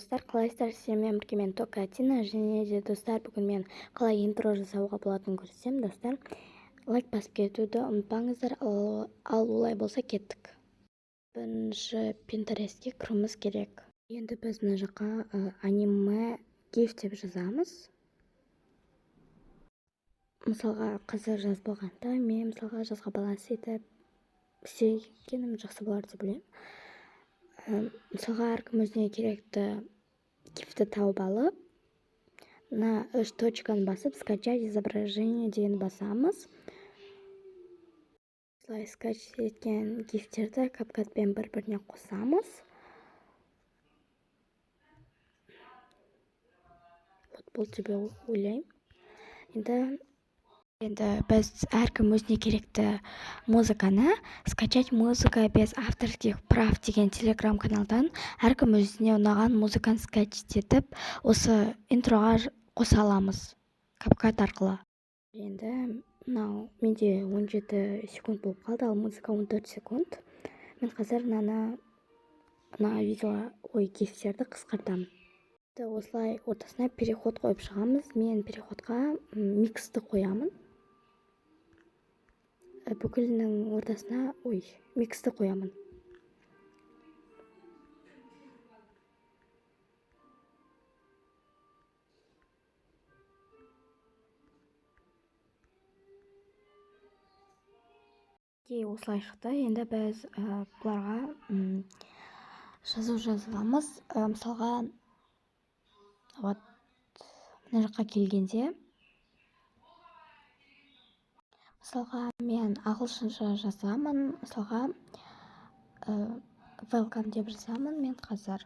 Достар, қалайсыздар? Сіздермен бірге мен, Тока Тина. Және де, достар, бүгін мен қалай интро жасауға болатынын көрсетемін. Достар, лайк басып кетуді ұмытпаңыздар. Ал олай болса, кеттік. Бірінші Пинтерестке кіруіміз керек. Енді біз мына жаққа аниме гиф деп жазамыз. Мысалға, қазір жаз болғанда, мен, мысалға, жазға байланысты етіп істегенім жақсы болар деп ойлаймын. Мысалға, әркім өзіне керекті гифті тауып алып, мына үш точканы басып, «Скачать изображение» дегенді басамыз. Осылай скачать еткен гифтерді CapCut-пен бір біріне қосамыз. Вот, болды деп ойлаймын. Енді біз әркім өзіне керекті музыканы «Скачать музыка без авторских прав» деген телеграм каналдан әркім өзіне ұнаған музыканы скачать етіп, осы интроға қоса аламыз CapCut арқылы. Енді мынау менде 17 секунд болып қалды, ал музыка 14 секунд. Мен қазір мынаны, мына видео, ой, гифтерді қысқартамын. Осылай ортасына переход қойып шығамыз. Мен переходқа миксті қоямын. Бүкілінің ортасына, ой, миксті қоямын. Осылай шықты. Енді біз бұларға жазу жазып аламыз. Мысалға, вот мына жаққа келгенде, мысалға, мен ағылшынша жазамын. Мысалға, «Welcome» деп жазамын мен қазір.